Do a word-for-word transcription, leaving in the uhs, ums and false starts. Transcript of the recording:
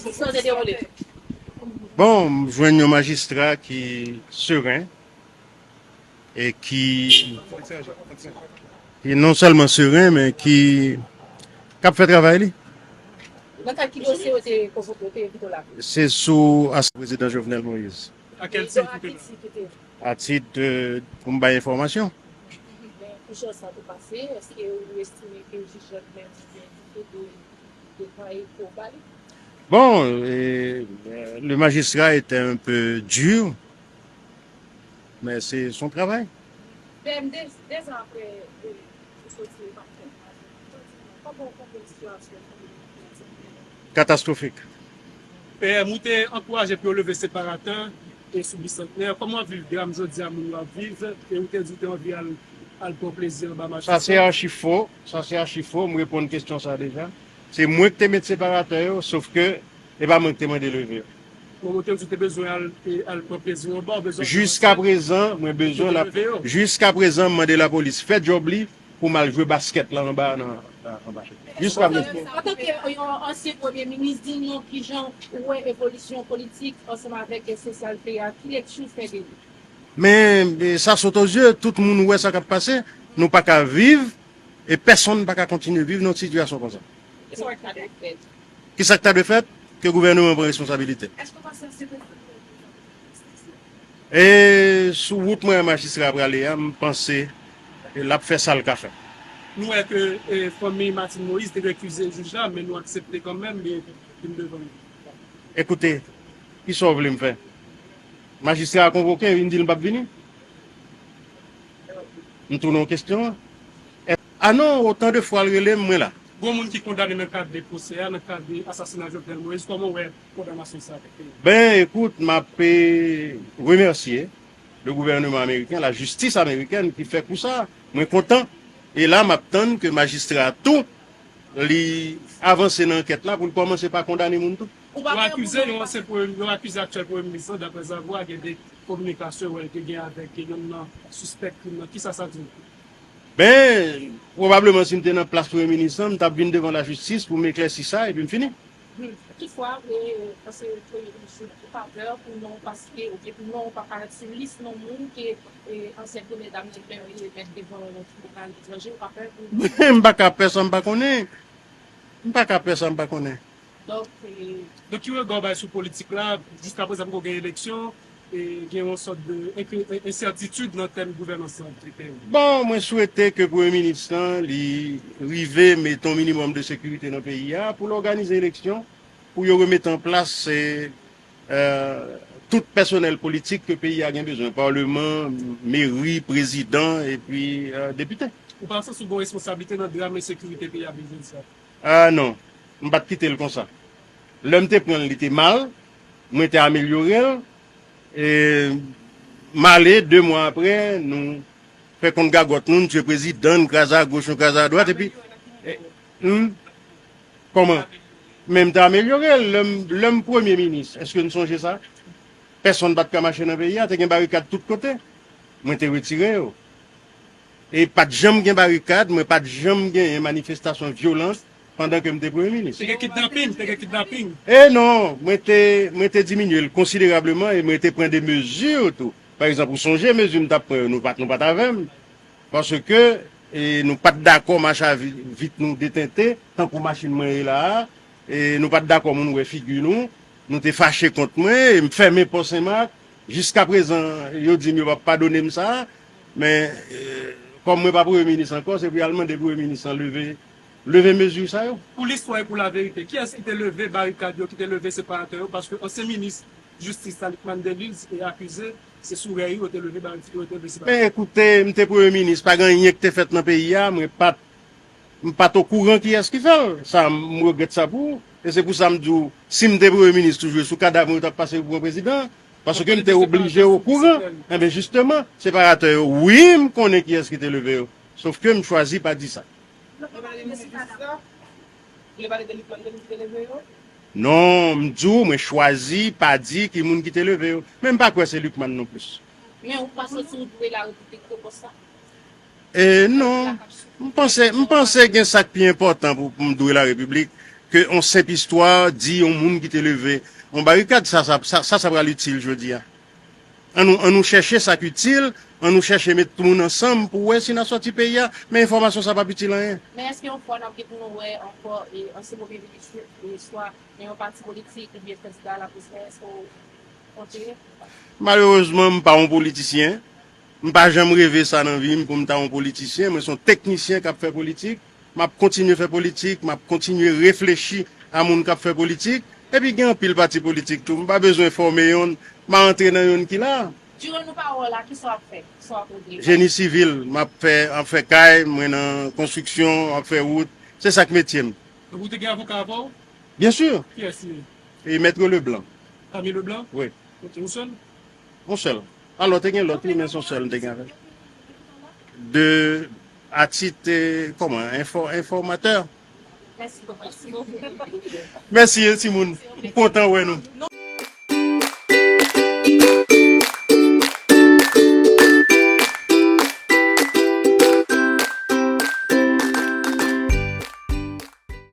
Kisa w te dewoule? Bon, m jwenn yon majistra ki seren e ki, ki non sèlman seren, men ki, k ap fè travay li. Nan kad ki dosye yo te konvoke, yo te envite w la? Se sou as prezidan Jovenel Moïse. A kèl tit ou te la? A tit de, pou m bay enfòmasyon. Men, pou jan sa te pase, èske ou estime ke jij la te mèt te de, de kay pou ba li? Bon, euh, le magistrat était un peu dur, mais c'est son travail. Ben, de, de zan apre, euh, ou soti, ou pa fè kòman w konprann sitiyasyon? Katastwofik. P M, ou te ankouraje pou yo leve separatè e sou Bisantnè. Kòman w ap viv dram jodi a moun yo ap viv? E ou te di w te anvi al, al pran plezi anba machista. Sa se achi fo. Sa se achi fo. M reponn kesyon sa deja. Se mwen ki te met separatè yo, sof ke e pa mwen ki te mande leve yo. Bon, ou te di w te bezwen al, e, al pran plezi anba, ou bezwen... Jiska prezan, mwen bezwen la, jiska prezan, m mande lapolis fè djòb li pou m al jwe baskèt la anba, nan, anba. Jiska prezan. Antanke yon ansyen premye minis, di nou kijan ou wè evolisyon politik ansanm avèk sosyal peyi a, ki lekti w fè de li? Men, e, sa sot o zye, tout moun wè sa k ap pase. Nou pa ka viv, e pèsonn pa ka kontinye viv nan yon sitiyasyon konsa. Kisa k ta dwe fèt? Kisa k ta dwe fèt? Ke gouvènman pran responsabilite. Èske w panse se... E sou wout mwen majistra a prale a, m panse l ap fè sa l ka fè. Nou wè ke, e, fanmi Martine Moïse te rekize jij la, men nou aksepte kanmenm li vin devan nou. Ekoute, kisa w vle m fè? Majistra a konvoke, vin di l m p ap vini? M tounen w kesyon an. A non, otan de fwa l rele m, mwen la. Gon moun ki kondane nan kad de pwosè a, nan kad de asasina Jovenel Moïse, kòman w wè kondanasyon sa a? Ben, ekout, m ap, e, remèsye le gouvènman ameriken, lajistis amerikèn ki fè kou sa. Mwen kontan. E la, m ap tann ke majistra a tou, li avanse nan ankèt la pou l kòmanse pa kondane moun tou. Yo akize yon ansyen premye, yo akize aktyèl premye minis lan, daprè zavwa, gen de kominikasyon wè l te gen avèk yonn nan sispèk krim nan. Kisa sa di w? Ben, pwobableman, si m te nan plas premye minis lan, m t ap vin devan lajistis pou m eklèsi sa, epi m fini. Toutfwa, e, paske premye minis ou pa pè pou non w pa site, oubyen pou non w pa parèt sou lis non moun ke, e, ansyen premyè dam nan te mèt devan tribinal etranje, ou pa pè pou... M pa ka pè sa m pa konnen. M pa ka pè sa m pa konnen. Donk, e, donk, ki rega w bay sou politik la? Jiskaprezan poko gen eleksyon, e gen yon sòt de enkye-, e, ensètitid nan tèm gouvènans lan. Bon, mwen swete ke premye minis lan, li rive mete yon minimòm de sekirite nan peyi a pou l òganize eleksyon, pou yo remete an plas, e, e, tout pèsonèl politik ke peyi a gen bezwen, palman, meri, prezidan, epi, e, depite. Ou panse si w gen responsablite nan dram ensekirite peyi a viv jodi a? A non, m pa t kite l konsa. Lè m te pran l, li te mal, mwen te amelyore l, e m ale, de mwa apre, nou fè konn gagòt nou, n tiye prezidan, n kraze agoch, nou kraze adwat, epi, e, hmm, kòman? Men m te amelyore l, lè m, lè m premye minis, èske n sonje sa? Pèsonn pa t ka mache nan peyi a, te gen barikad tout kote. Mwen te retire yo. E pa t janm gen barikad, mwen pa t janm genyen manifestasyon vyolans pandan ke m te premye minis. Te gen kidnaping, te gen kidnaping. E non, mwen te, mwen te diminye l konsiderableman e mwen te pran de mezi tou. Pa egzanp, ou sonje mezi m t ap pran yo, nou pa t, nou pa t avè m. Paske, e, nou pa t dakò mach a vi-, vit nou detente, tankou machin mwen ye la a, e nou pa t dakò moun wè figi nou, nou te fache kont mwen, e m fèmen pò Senmak. Jiskaprezan, yo di m yo p ap padone m sa, men, e, kòm mwen pa premye minis ankò, se pou y al mande premye minis lan leve, leve mezi sa yo. Pou listwa e pou laverite, kiyès ki te leve barikad yo, ki te leve separatè yo? Paske ansyen minis jistis la, Lucmane Delille, e akize se sou rèy yo te leve barikad, yo te leve separatè. Men ekoute, m te premye minis, pa gen anyen ki te fèt nan peyi a, mwen pa t M pa t okouran kiyès ki fè l. Sa, m regrèt sa pou ou. E se pou sa m di w, si m te premye minis toujou, e sou kadav mwen yo t ap pase pou pran prezidan an. Paske m te oblije okouran. Enben, jisteman, separatè yo, wi, m konnen kiyès ki te leve yo. Sòf ke m chwazi pa di sa. Ou vle pale de minis la? Ou vle pale de Lucmane Delille ki te leve yo? Non, m di w, mwen chwazi pa di ki moun ki te leve yo. Men m pa kwè se Lucmane non plis. Men ou pa santi w dwe larepiblik twò konsa? E non, m panse, m panse gen sa k pi enpòtan pou, pou m dwe larepiblik. ke yon senp istwa di yon moun ki te leve yon barikad, sa, sa, sa, sa, sa pral itil jodi a. An nou, an nou chèche sa k itil, an nou chèche met moun ansanm pou wè si n a sòti peyi a, men enfòmasyon sa p ap itil anyen. Men èske yon fwa n ap gen pou nou wè ankò e ansyen premye minis yo, e swa nan yon pati politik oubyen kandida laprezidans, èske w konte? Malerezman, m pa yon politisyen. M pa janm reve sa nan vi m pou m ta yon politisyen. Mwen se yon teknisyen k ap fè politik. M ap kontinye fè politik, m ap kontinye reflechi a moun k ap fè politik. Epi gen anpil pati politik tou. M pa bezwen fòme yonn, m a antre nan yonn ki la. Durant nou pa wè w la, kisa w ap fè? Kisa w ap regle? Jeni sivil, m ap fè, ap fè kay, mwen nan konstriksyon, ap fè wout. Se sa k metye m. Donk ou te gen avoka avè w? Byen si. Kiyès li ye? E Mèt Leblanc. Camille Leblanc? Wi. Ok, ou sèl? Yon sèl. Alò, te gen lòt, wi, men se yon sèl m te gen avè l. De, a tit, eh, kòman, enfò-, enfòmatè. Mèsi bokou. Mèsi, eh, timoun. M kontan wè nou.